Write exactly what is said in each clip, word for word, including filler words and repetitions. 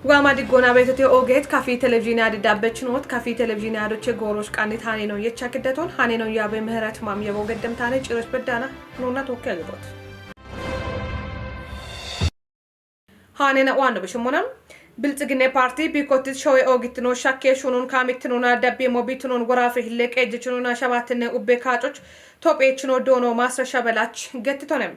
Waama diggoona beetote oogeet kafi televizhiine adi dabbechinoot kafi televizhiine adoche gooroch qannit haneenoon yecha kiddeton haneenoon yaabe ምህረት ማም yebo geddemtaane ciroch beddaana nuunna tookke agiboot. Haanena waanno bishimmona. Biltsiginne paarti biikottis showe oogittino shakke shuunuun kaamittinoona dabbiimo biitinoon woraafe hille qeejjechinoona shabaattinne ubbe kaacoch topheechino doono maasra shabelach gettitone.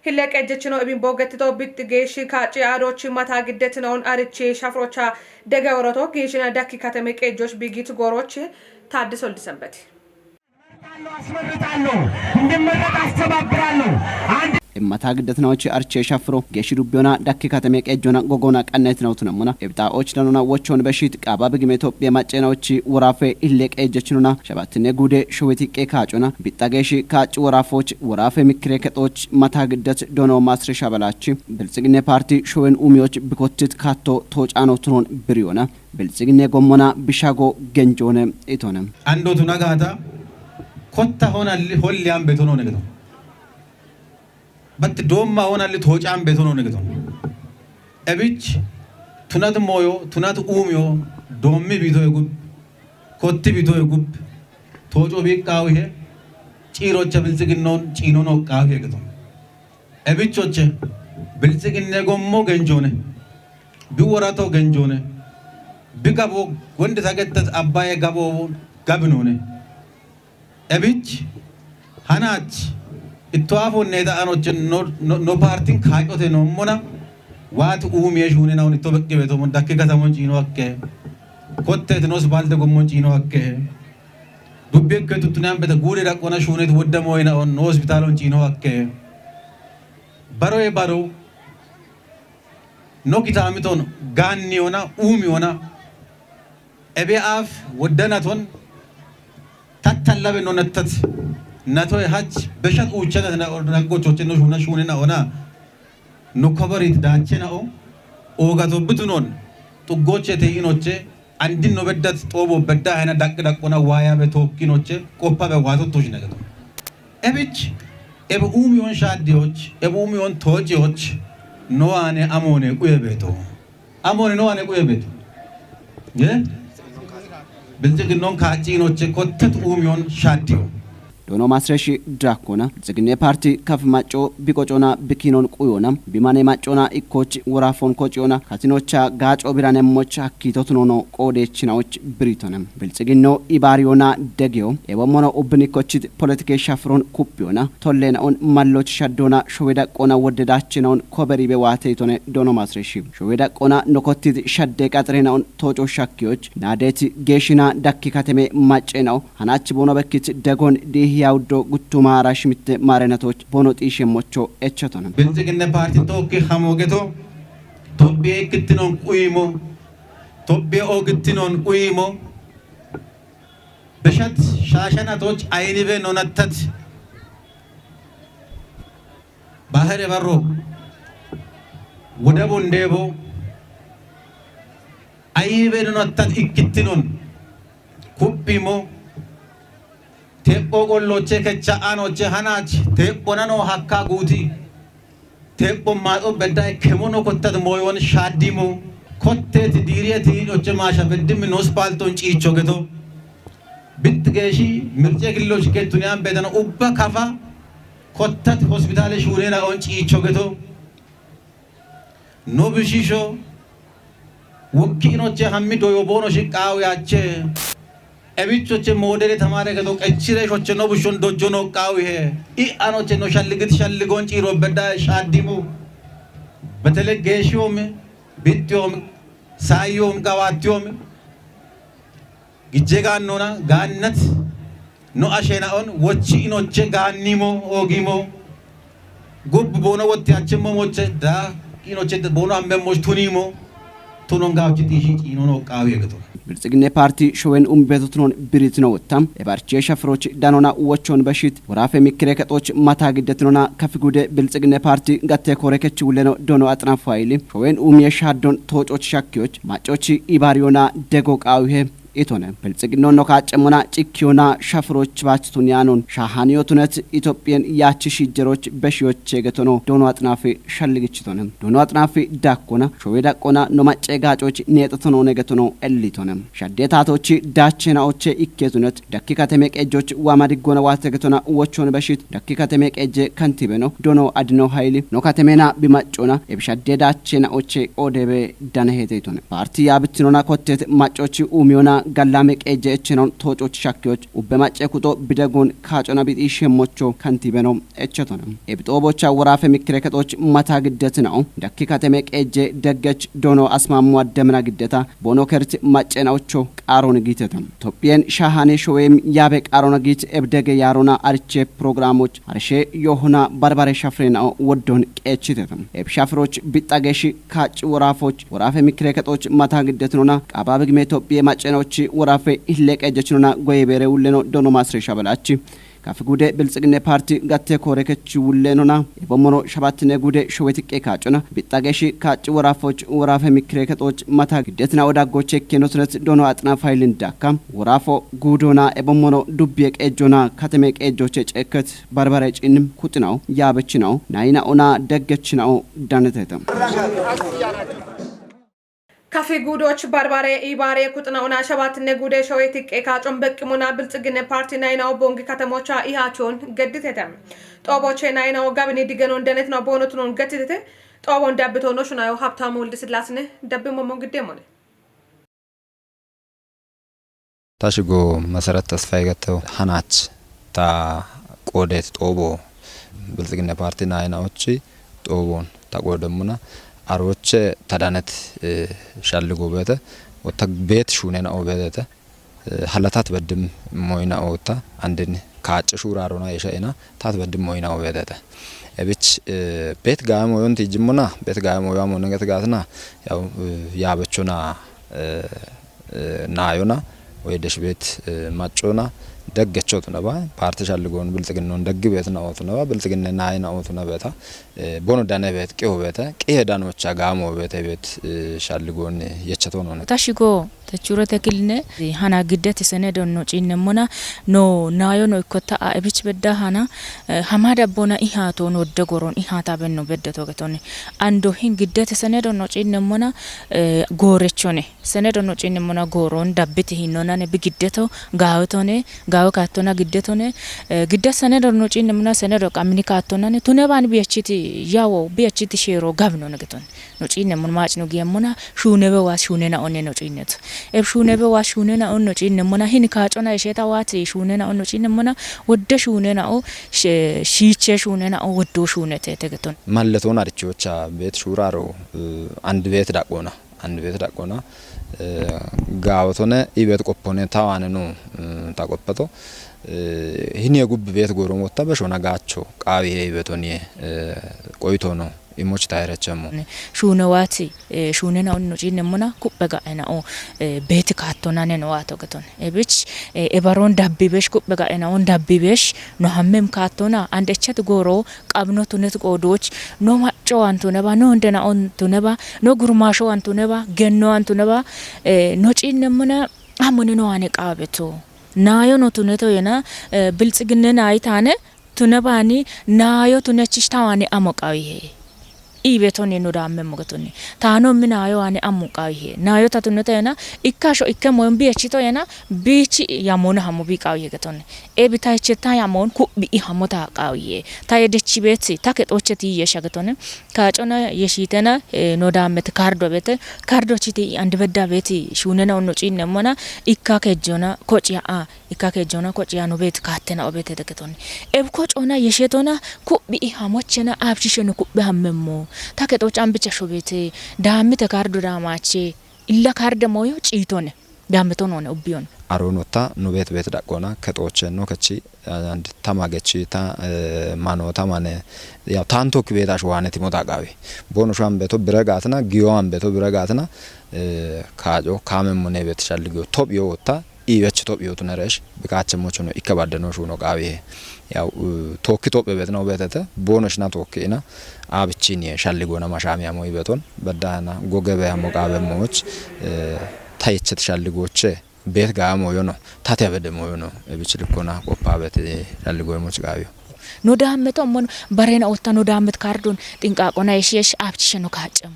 Hille qeejjechino ibin boogettito bixxi geeshshi kaaci aadoochi mataa giddetinoon arichi shafrocha dege oroto giishina dakki katame qeejjoch biigit goorochi taaddisoldi sembeti. አስመርጣለሁ፣ እንድመረጥ አስተባብራለሁ። አንድ Immata giddetinaochi arche shafiro geeshshi dubbiyona dakki katame qeejjona gogoona qannetinautunemmona ibxaa'ochi danona wochon beshit qaaba bigime Itophiya macceenaochi woraafe hille qeejjechinona shabattinne guude showeti qee kaacona bixxa geeshshi kaacci woraafooch woraafe mikkire kexooch mata giddet dono maasre shabelaachi biltsiginne paarti showen uumiyoch bikottit kaatto toocaano tunon biriyona biltsiginne gommona bishago genjoone itone. Andotu nagata kotta honalli holli ambe tono negdo. Batti doomma honalli tooca ambe tono negdo. Ebich tunat mooyo tunat uumiyo doommi bito egub kotti bito egub tooco biiqqaawihe ciirocha biltsiginnoon ciinono oqqaawihe geto. Ebichoche biltsiginne gommo genjoone bi worato genjoone bi gabo wondi tagettet abbaye gabo gabinoone. Ebich hanach ittoafonne da'anoche no, no, no partin kaacote noommona waati uumiye shuunena unitto beqqi beetomo dakki katamon ciino akke kotteti nos balde gommon ciino akke dubbi ikke tuttunan bete guude daqqona shuuneti wodda mooyina on no hospitalon ciino akke baroye baro no gitaamiton gaanniyona uumiyona ebe aaf wodda naton tattallabe no nattat natoye hach beshat uuchanat na ordanaggochoche no shuuna shuunena ona no koborit daachena o oogato bitunon xuggoche te'inoche andin no beddat xoobo bedda hena daqqi daqqona waayabe tookkinoche qoppabe waatottosh nageto. Ebich ebe uumiyon shaaddiyoch ebe uumiyon toociyoch no aane amoone quye beeto. Amoone no aane quye beeto. Ye biltsiginnon kaacciinoche kottet uumiyon shaaddiyo. Dono masreshi drakona biltsiginne parti kaf macco biqocona bikinon quyona bimane maccona ikkoch worafon kociyona katinocha gaaco biranemmoch hakkitotunono qoodechinaoch biritone biltsiginno ibaariyona degeyo ewommono ubbin ikkochit politike shafron kuppiyona tollenaon malloch shaddona showe daqqona woddedachinaon koberibe waateytone dono masreshi showe daqqona nokottit shadde qaxirenaon tooco shakkiyoch naadeti geeshina dakki kateme maccenao hanach bono bekkit degon diihi yawuddo guttuma rashmitte maarenatoch bono xiishemmocho echatona. Biltsiginne paarti tookki hamoogeto tophiye ikkittinon quyiimo tophiye oogittinon quyiimo beshat shaashanatoch ayinibe nonattat baahire barro wodabon deebo ayinibe nonattat ikkittinon kuphimo teepho qolloche kecha aanoche hanach teepho nano hakka guuti teepho maaxo bedda ekkemono kottat mooyon shaaddimo kotteti diiriyeti hiidoche maasha beddimmi nospalton ciicho geto bitti geeshi mirce gilloch gettuniyan bedana ubba kafa kottat hospitaale shuunena on ciicho geto no bishisho wokki inoche hammi doyo boono shiqqaawi ache ebichoche moodere tamaare gedo qechire shoche no bushon dojjo no qaawi he i anoche no shalligit shalligon ciiro bedda shaaddimu betele geeshiyom bittiyom saayyom gawattiyom gijje gaannona gaannat no ashena'on wochi inoche gaannimo oogimo gubbu boono wotti achimmo moche da inoche boono hammemmoch tunimo tunon gaawchi xiishi ciinono qaawi egeto. Biltsiginne paarti showen umbetotunon biritino wottam ebarche shafroch danona wochon beshit woraafe mikkire kexoch mata giddetinona kafi gude biltsiginne paarti gatte koore kech wuleno dono axnafu hayili showen uumiye shaaddon toococh shakkiyoch maccochi ibaariyona dego qaawihe Itone, bilxiginnoonno kaaccemmona cikkiyona shafiroch baachitun yaanon, shaahaniyotunet Itophiyen yaachi shijjeroch beshiyoche getono doono axinaafi shalligichitone. Doono axinaafi dakkona, showe daqqona, no macce gaacoch neexxetonoone getono ellitone. Shadde taatochi daachena oche ikketunet, dakki kateme qeejjoch waama diggona waate getona wochon beshit, dakki kateme qeejje kantibeno, doono Adino Hayili, no katemena bimaccona, ebishadde daachena oche odebe dane heteitone. Paarti yaabitinona kottet maccochi uumiyona gallame qeejje echenon toococh shakkiyoch ubbe macce kuxo bidegon kaacona bixi shemmocho kantibeno echetone. Ebixoobocha woraafe mikkire kexoch mata giddetinao, dakki kateme qeejje deggech doono asmammo addemina giddeta, boono kerti maccena ocho qaaron giiteta. Tophiyen shaahane showem yaabe qaarona giit ebdege yaarona ariche programoch arshe yohona barbare shafrenao woddon qeechiteta. Eb shafiroch bixxa geeshi kaacci woraafoch, woraafe mikkire kexoch mata giddetinona, qaaba bigime Tophiye maccena ochi woraafe hille qeejjechinona goye beere wulleno doono Masre Shabalachi. Kafi gude Bilxiginne Paarti gatte koore kechi wullenona, ebommono shabattine gude showetiqqe kaacona, bixxa geeshi kaacci woraafoch, woraafe mikkire kexoch mata giddetina odaggoche ikkenotunet doono axinaafi Hayilin dakka, woraafo guudona ebommono dubbiye qeejjona kateme qeejjoche ceekket barbare ciinnim kuxinao, yaabechinao, nayina ona deggechinao daneteta. Kafi guudoch barbare ibaare kuxina ona shabatinne gude showetiqqe kaacon beqqimona Bilxiginne Paarti nayinao bongi katemocha ihaachon gedditete. Xooboche nayinao gabini digenon danetnao boonotunon gettitete. Xoobon dabbito no shunayo Habtamu Woldesillaasine dabbi mommo giddeemone. Ta shigo Masarat Tasfaye Gattew hanach ta qoodet xoobo Bilxiginne Paarti nayina ochi xoobon ta qoodemmuna aroche ta danet, eh, shalligo beete, wotta beet shuunena o beetete, eh, halatat beddim moyina otta andin kaacce shuurarona yesha ena tat beddim moyina o beetete. Ebich, eh, beet gaamo yonti jimmuna, beet gaamo yamo neget gatina, yaw, eh, yaabechona, eh, eh, naayona, woy desh beet, eh, maccona, deggechotunaba, paarti shalligoon bilxiginnon deggi beetina ootunaba, bilxiginne naayina ootunabeta, eh, bono dane beet, qiho beete, qihe danocha gaamo beete beet, eh, shalligoon yechatonone. Ta shigo, techure tekiline, hana giddeti senedon no ciinnemmona, no naayo no ikkotta a ebich bedda hana, eh, hama dabbona ihaato no wodde goron ihaata benno bedde togetone. Ando hin giddeti senedon no ciinnemmona, eh, goorechone. Senedo no ciinnemmona gooroon dabbiti hinonane bi giddeto gaawetone, gaawe kaattona giddetone, eh, gidde senedo no ciinnemmona senedo qamini kaattonane, tunebaan biyachiti yawo, biyachiti sheero gabinone geton. No ciinnemmon maacino giyemmona, shuunebe waas shuunena one no ciinneto. Eb shuunebe waas shuunena on no ciinnemmona, hini kaacona yesheta waati shuunena on no ciinnemmona, wodde shuunena o, she-, shiiche shuunena o, woddo shuunete tegeton. Malleton arichocha beet shuuraro, eh, and beet daqqona. And beet daqqona, eh, gaawotone, i beet qoppone, tawaane no, eh, ta qoppato, eh, hiniye gubbi beet gooron wotta beshona gaacho, qaawi he i beetoniye, eh, qoyitono, imoch ta herechemmo. Shuune waati, eh, shuunena on no ciinnemmona, kuppe ga'ena o, eh, beeti kaattonane no waato geton. Ebich, eh, ebaron dabbi besh, kuppe ga'ena on dabbi besh, no hammem kaattona, and echet gooro, qabno tunet qoodoch, no macco antuneba, no ndena antuneba, no gurmasho antuneba, genno antuneba, eh, no ciinnemmona, amone no ane qaabeto. Naayo no tuneto yena, eh, bilxiginne naayitane, tunebani, naayo tunechish tawane amo qawihe. Iibe tone no daamme mogetonni. Taano mi naayo ane amo qawihe. Naayo ta tuneto yena, ikkasho ikke moyon biyechito yena, bichi yamona hamo bi qawihe getonni. Ebi ta icheta yamon kubi i hamo ta qawiye. Ta yedechi beti, ta kexocheti yesha getone. Kaacona yeshitena, eh, no daammete kardo bete. Kardo chiti i and bedda beti shuunena on no ciinnemmona ikka kejjona kociya a. Ikka kejjona kociya no beti kaattena o bete degetone. Eb kocona yeshetona kubi i hamochena abchisheno kubi hammemmo. Ta kexoch ambicha shobete. Daammite kardo daamache. Illa karde moyo ciitone. Daammito noone ubbiyon. Aroon wotta nu beet beet daqqona, kexoche no kechi, eh, and tama gechi ta, eh, mano tamane, yaw, tanto ki beetash waane timo daqawi. Bono shuan beto bire gaatina, giyoan beto bire gaatina, eh, kaaco, kaame mone beet shalligiyo, tophiyo wotta, i bech tophiyo tuneresh, bikache mochono, ikke baddeno shuno qawi he. Yaw, eh, tookki tophe beetina ubetete, bono shina tookki ina, abichini shalligona mashami amo ibeton, baddana, gogebe amo qabe moch, eh, tayechet shalligoche, Beet gaamo yono, tate abede mo yono, ebichi likkona qoppa bete, eh, ralli goymo chigayo. No daamme to ammono, barena otta no daamme kardon, xinqaaqona yeshi yeshi abchishe no kaacemmo.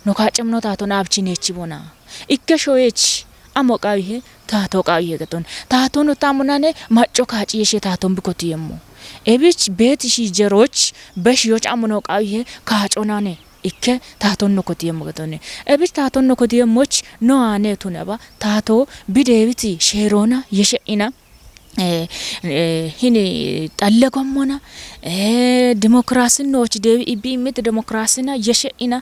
No kaacemmo no taaton abchinechi bona. Ikke shoyechi, amo qawihe, taato qawihe geton. Taato no tamonane, macco kaaci yeshe taaton bikoti yemmo. Ebich beet shi jeroch, besh yoch amo no qawihe, kaaconane. Ikke taaton no koti yemmo geton. Ebich taaton no koti yemmoch, no ane tunaba, taato bidewiti, sherona, yeshe ina. Eh, eh, hini xalle gommona, eh, dimokiraasinnoch deewi ibbi immit dimokiraasina yeshe'ina,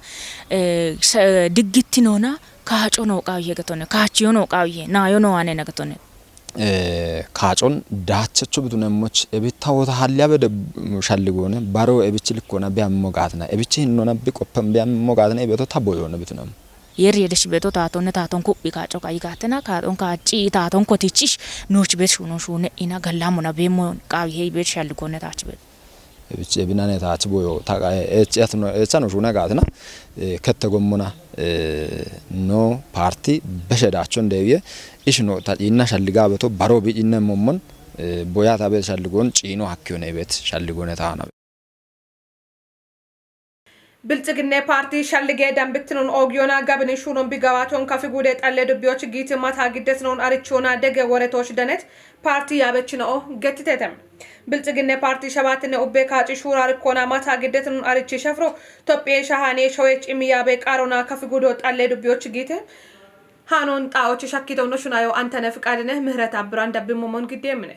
eh, sa-, diggittinona kaaco noo qaawihe gatone, kaachiyo noo qaawihe, naayo noo aane na gatone. Eh, kaacon daachacho bitunemmoch, ebi tawota halliya bede shalligoone, baro ebichi likkona biyammo gaatina, ebichi hinnona bi qoppen biyammo gaatina, ibeto ta boyoone bitunammo. Yeri yedesh beto taatonne taaton kuphi kaaco qayi gaatena, kaaton kaaci taaton kotichish nooch bet shuno shune ina gallamona beemmo qaawi hei bet shalligoone taach bet. Ebichi ebinane taach boyo ta qa-, ech-, etno, echano shune gaatina, eh, kette gommona, eh, no parti beshe daachon deewiye, ishino ta ciinna shalliga beto baro bi ciinne mommon, eh, boya ta bet shalligoon ciino hakkiyone bet shalligoone taana. Bilxiginne Paartii shalligee dambittinon oogiyona gabini shuunon bigawaaton kafi guude xallee dubbiyochi giiti mataa giddetinon arichiyona dege woretooch danet paartii yaabechina'o gettitete. Bilxiginne Paartii shabaatinne ubbee kaaci shuura arikkona mataa giddetinon arichi shafiro Tophiyee shahaanee showee cimi yaabee qaarona kafi guudo xallee dubbiyochi giite haanon xaa'ochi shakkiitewno shunayo Antene Fiqaadine Mihireta Abbiran dabbimmomon giddeemmine.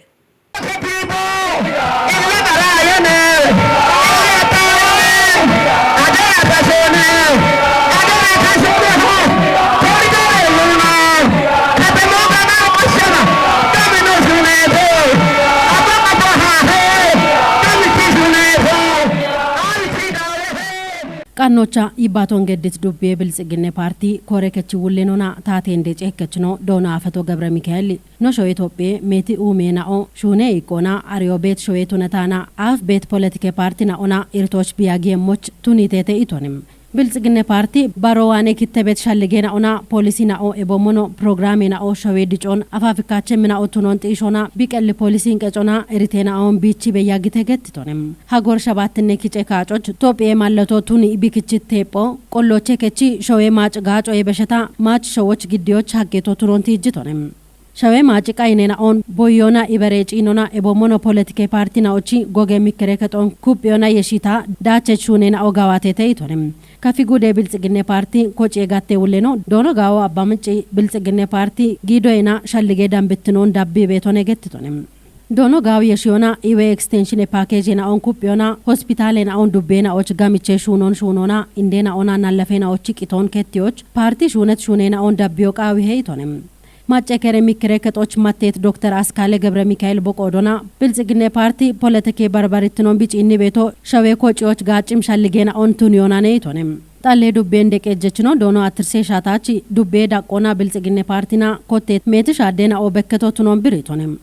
Qannocha Ibbaaton Geddit Dubbee Bilxiginne Paartii Kore Kechi Wullenona Taateen Deceekkechino Doona Afeto Gabra Mikaeli. No shoye Itophiye meeti uumeena'o shuune iqqoona ariyo beet shoye tunataana aaf beet poletike paartina'ona irtooch biyagiye moch tuniteete itonim. Bilxiginne paarti baro waane kitte beet shalligeena'ona polisina'o ebommono programena'o showe dicoon afaafikkaachemmina'o tunoon xiishoona biqelli polisin qecona eriteena'oon biichi beyagite gettitonim. Hagor shabaattinne kice kaacoch Itophiye malleto tuni bikichi teepho qolloche kechi showe maac gaaco ebesheta maac showoch giddiyoch haggeto tunoon tiijjitonim. Shawe maaci qayineena'on boyyoona iberee ciinona ebommono poletike paartina'ochi goge mikkere kexon kuphiyona yeshita daachech shuuneena'o gawaateete itonim. Kafi guude Bilxiginne Paarti kociye gatte wulleno Doono Gaawo Abba Micci Bilxiginne Paarti giidoyena shallige dambittinoon dabbi beetone gettitonim. Doono Gaawo yeshiyona iwe ekstenshine paakeejena'on kuphiyona hospitaalena'on dubbeena'och gamiche shuunon shuunoona indeena'ona nallafeena'ochi qitoon kettiyoch paarti shuunet shuuneena'on dabbiyo qaawihe itonim. Macce kere mikkere kexoch matteet Dokter Askaale Gebre Mikael Boqoodona, Bilxiginne Paarti poletike barbarittinon biciinni beeto shawee kociyoch gaaccim shalligeena'on tuniyonane itonim. Xallee dubbeen deqeejjechino Doono Attirsee Shaataachi dubbee daqqoona Bilxiginne Paartina kotteet meeti shaaddeena'o bekketo tunon biritonim.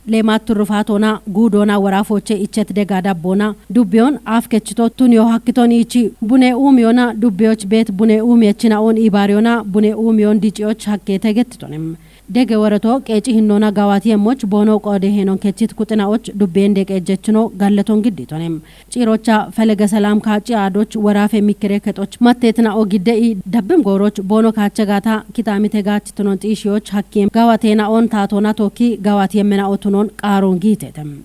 Leemaat turrufaatoona guudoona woraafooche ichet dega dabboona dubbiyon aaf kechito tuniyo hakkiton iichi bune uumiyona dubbiyoch beet bune uumiyechina'on ibaariyona bune uumiyon diciyoch hakkeete gettitonim. Dege woreto qeeci hinnoona gawaati yemmoch boono qoode heenon kechit kuxina'och dubbeen deqeejjechino galleton gidditonim. Ciirocha Felege Selam kaacci aadoch woraafe mikkere kexoch matteetina'o gidde'i dabbim gooroch boono kaache gaata kitaamite gaachitino xiishiyoch hakkiim gawateena'on taatoona tookki gawaati yemmena'o tunon qaaroon giitetem.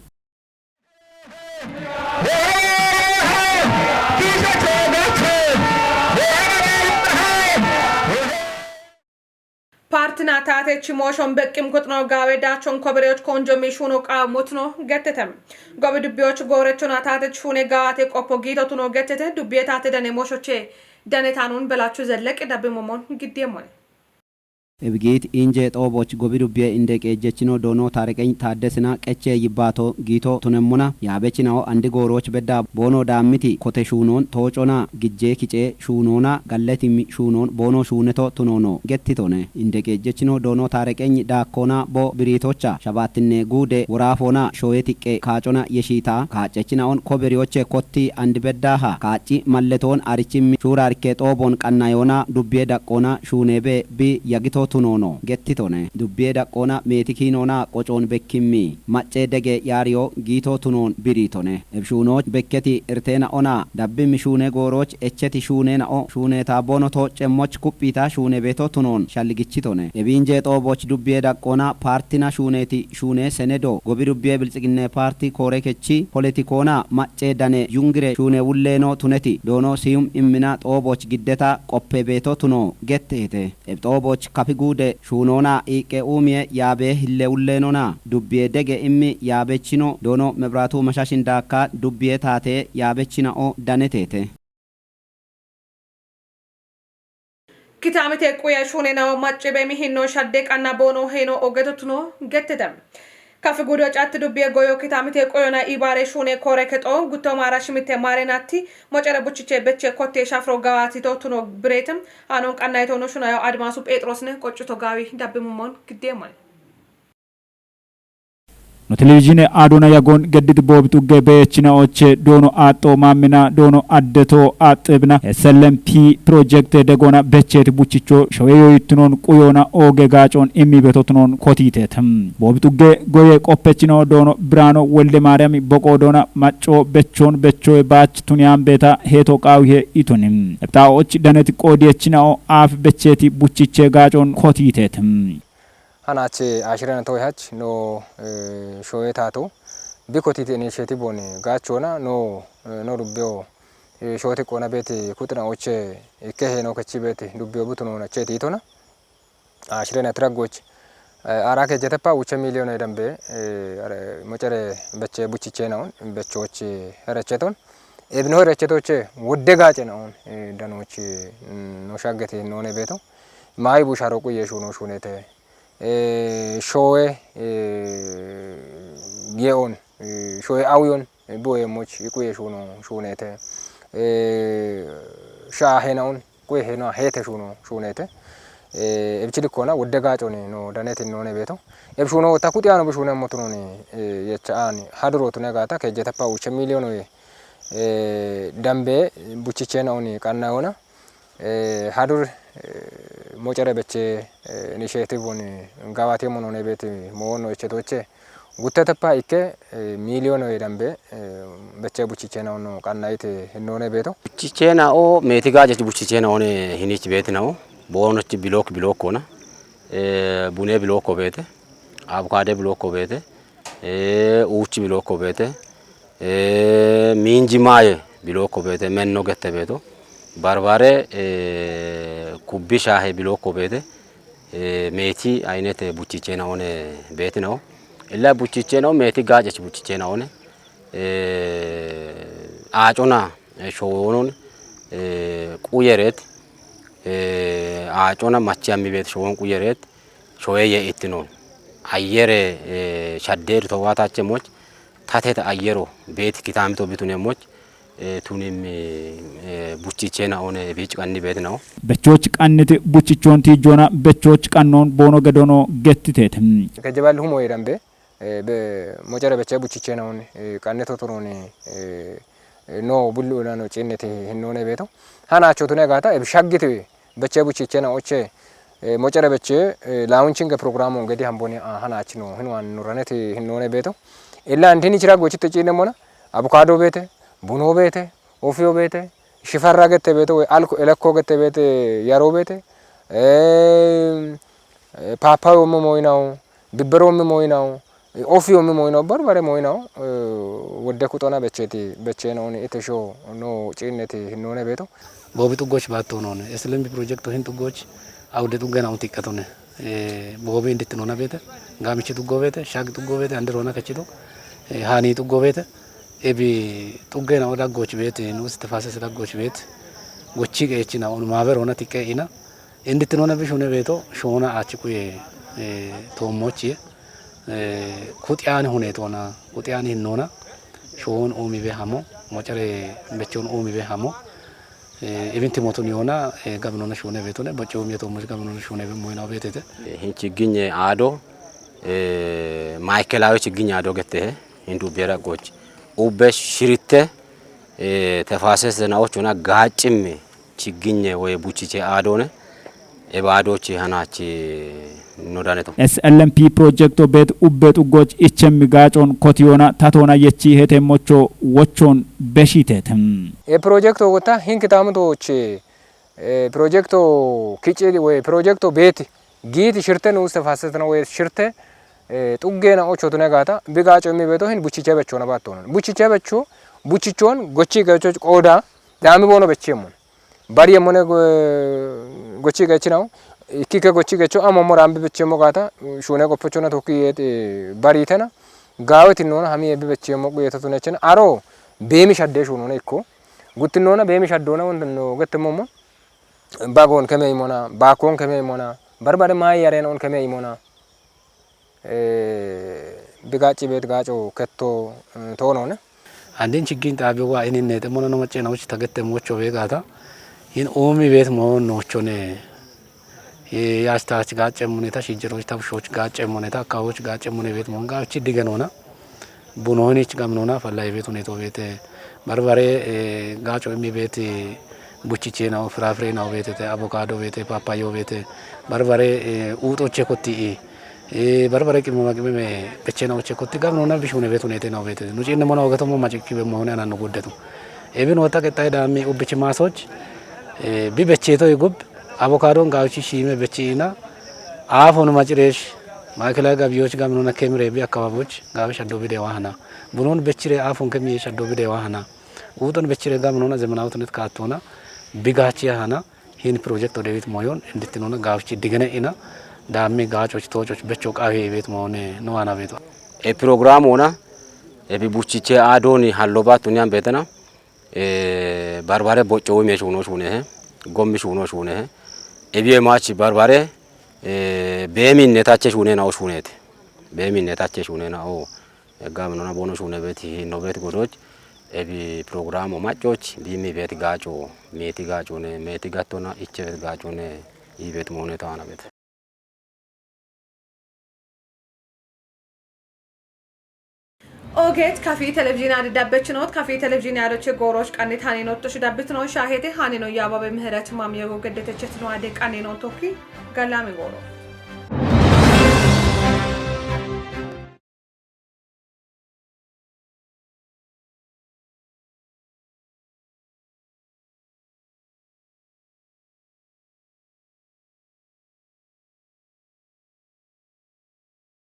Paartina taatechi mooshon beqqim kuxno gaawe daachon kobereyoch koonjo miishuno qaamotno gettetem. Gobi dubbiyoch goorechona taatech huune gawaate qoppo giitotuno gettete dubbiye taate dane mooshoche dane taanun belachu zelleq dabbi momon giddiye mone. Ebigit inje xooboch gobi dubbiye inde qeejjechino doono Taariqeny Taaddesina qeche yibbaato giito tunemmona yaabechinao andi gooroch bedda boono daammiti kote shuunon toocona gijje kice shuunoona galleti mi-, shuunoon boono shuuneto tunoono gettitone. Inde qeejjechino doono Taariqeny daakkona bo biriitocha shabaattinne guude woraafoona shooye tiqqe kaacona yeshiita kaaccechinaon koberiyoche kotti andibeddaha kaacci malletoon arichimmi shuuraarikke xoobon qannayoona dubbiye daqqoona shuuneebe bi yagito tunoono gettitone. Dubbiye daqqoona meeti kiinoona qocoon bekkimmi. Maccee dege yaariyo giitoo tunoon biriitone. Ebshuunooch bekketi irteena'ona dabbimmi shuune goorooch echeti shuuneena'o shuuneetaa boonoto cemmoch kuphiita shuune beeto tunoon shalligichitone. Ebiinjee xoobooch dubbiye daqqoona paartina shuuneeti shuunee senedo gobi dubbiye biltsiginnee paarti koore kechi poletikoona maccee dane yungire shuune wulleeno tuneti doono siyum immina xoobooch giddeta qoppe beeto tunoo gette hete. Xebixooboch kafi guude shuunoona iiqqe uumiye yaabee hille ulleenona dubbiye dege immi yaabechino doono mebraatu mashashin daakka dubbiye taatee yaabechina'o daneteete. Kitaamite quya shuuneenawo maccibe mihinno shadde qanna boono heeno ogeto tuno gettete. Kafi guudo catti dubbiye goyo kitaamite quyona ibaare shuune koore kexo gutto maara shimitte maare natti mocere buchiche beche kotte shafro gawaatito tuno bireete. Aanon qannayitono shunayo Adimaasu Pheexiroosine qoccuto gaawi dabbimummon giddeemmoe. No televizhiine Adoona Yagoon gedditi boobi xugge beechina oche doono aaxxoo maammina doono addeto aaxxeebina S L M P pirojekte degoona becheeti buchicho showe yoyittinoon quyoona ooge gaacoon immi betotunoon kotiiteet. Boobi xugge goye qoppechino doono Biraano Wolde Maariyami boqoo doona maccoo bechoon bechoe baach tuniyaan beeta heeto qaawihe itoni. Ebxaa'och daneti qoodiyechina'o aaf becheeti buchiche gaacoon kotiiteet. Hanache ashirena toy hach no, eh, shoye tato. Bikotiti initiative on gaachona no, eh, no dubbeyo, eh, shote qona beti kuxina oche ikke heno kechi beti dubbeyo butuno na cheti itona. Ashirena tiragoch. Eh, ara ke jetepa uche million e dambe, eh, are, mocere beche buchiche na on, bechoche herecheton. Ebino herechetoche wodde gache na on, eh, danoche, mm, no shagete none beto. Mai busharo quye shuno shunete. Eh, showe, eh, ye'on, eh, showe awyon, eh, boye moch, ikuye shuno, shunete. Eh, sha henaun, kuye hena hete shuno, shunete. Eh, ebchidi kona, wodde gaconi, no, daneti none beto. Eb shuno, takuti ano bishune motunoni, eh, yecha ani. Haduro tunegata, kejeta pa uche million oye. Eh, dambe, buchichena oni, kanna ona. Eh, hadur, eh, mocere beche, eh, initiative woni gawati mono ne beti mo wono eche doche. Guttetepa ikke, eh, million e dambe, eh, beche buchichena ono qannayite hinone beto. Buchichena o meti gaje buchichena one hinich beti na o. Bono chi bilok bilok ona. Eh, bune bilok ko bete. Avocado bilok ko bete. Eh, uchi bilok ko bete. Eh, minji maye bilok ko bete, menno gette beto. Barbare, eh, kubbi shahe bilok ko bete. Eh, meti aynete buchichena one beti na o. Illa buchichena o meti gaje buchichena one. Eh, acona, eh, showonon, eh, quyeret, eh, acona machi ammi bet showon quyeret, shoye ye ittinon. Ayere, eh, shadder to watache moch, tateta ayero bet kitamito bitune moch, eh, tunim, eh, buchichena one bich qanni bet nao. Bechoch qanniti buchichon tijona bechoch qannon bono gedono gettitete. Kejebal humo yerambe. Eh, be, mocere beche buchichena on, eh, qanne totoroni, eh, eh, no bullu nano cinneti hinnone beto. Hanacho tune gata, eh, shaggiti beche buchichena oche, eh, mocere beche, eh, launching program on gedi hamboni, ah, hanachino hinwan nuraneti hinnone beto. Illa antini chira gochite cinne mona, avocado bete, buno bete, ofio bete, shifarra gete bete, we alko, eleko gete bete, yaro bete, eh, eh, papayo mo moinao, Bibberoommi moyinawu, ofiyoommi moyinawu, barbare moyinawu, eh, wodde kuxona becheti, bechena oni ite sho no ciinneti hinone beto. Boobi xuggoch baatto none. Eslembi project hin xuggoch awde xuggena uti qatone. Eh, boobi indit nona bete, gamichi xuggo bete, shag xuggo bete, ande rona kachito. Eh, hani xuggo bete. Ebi xuggena o daggoch bete, nus tefasese daggoch bete. Gochi qechina on maber ona tiqe ina. Indittinona bishune beto shona achi kuye, eh, tomochi, eh, kutiyani hunetona, kutiyani hinona, shon umi be hamo, mocare bechon umi be hamo, eh, ibinti motun yona, eh, gabinona shune betone, bocho umi tomochi gabinona shune be moyna betete. Eh, hin chigginye ado, eh, maikelawi chigginye ado gette, hindu bera goch. Ubbe shiritte, eh, tefasese na ochuna gachimme, chigginye woy buchiche aadone, ebaadochi hanachi no daneto. S L M P ፕሮጀክቶ ቤት ኡቤ ጡጎች እቸሚ ጋጮን ኮቲዮና ታቶና የቺ ሄቴ ሞቾ ወቾን በሺቴትም E progetto wota hinki tamutochi e progetto kici we progetto beti giti shirte nus tefasset no we shirte e xugge na ocho tune gata bi gaco mi beto hin buchiche becho na batto buchiche becho buchichon gochi gacho qoda dami bono bechemon bari yemone gochi gachi nawo ikkike gochi gacho amo morambi bechemo gata shune gopocho na tokki yete bari tena gawe tinnona hami ebi bechemo guyeta tunechena aro bemi shadde shunona ikko guttinnona bemi shaddona wondanno gettemommo bagon keme imona bakon keme imona barbare mayi yaren on keme imona eh, bi gacci bet gaco ketto eh, tonone Andin chigin xaabiwa inin ne xemona no macce na uchi tagette mocho wegata. Hin umi bet mo nochone. Ye yasta ach gace muneta shijiro ta shoch gace muneta kawoch gace mune bet monga uchi digenona. Bunoni ich gamnona falla bet uneto bete. Barbare eh, gaco imi bet buchiche na frafre na bete avocado bete papayo bete. Barbare eh, uto chekotti. Barbare qimama qimame bechena uche kotti gam nona bishune betu nete na bete nu cinne mona ogato mo maci kibe mo ne anan guddetu. Ebin wota qexxaye daammi ubbichi maasoch bi becheto igub avokadon gaawichi shiime bechiina aafon maciresh maakilay gabiyoch gam nona kemire bi akkababoch gaabe shaddo bide wahana. Bunon bechire aafon kemiye shaddo bide wahana. Uuxon bechire gam nona zemenawetnet kaattona bi gaachi yahana. Hin project odewit moyon indittinona gaafchi digene ina daammi gaacoch toococh becho qawe ibet moone no ana beto. E program ona ebi buchiche adoni hallo batu nian betena e barbare bocco wemi shuno shune he gommi shuno shune he ebi e machi barbare e bemi netache shune na o shunete bemi netache shune na o Egga minona bono shune beti hinno beti godoch ebi programo maccoch bimi beti gaco meti gacone meti gattona icce beti gacone i beti mone tawana beti. Ogeet kafii televizhiinaa daddabbechinoot kafii televizhiinaa doche gooroosh qannit haniinottosh dabbitinoon shaaheete haniino yaababe mihirat maam yego geddetechetino ade qanniinoon tokki galaami gooroo.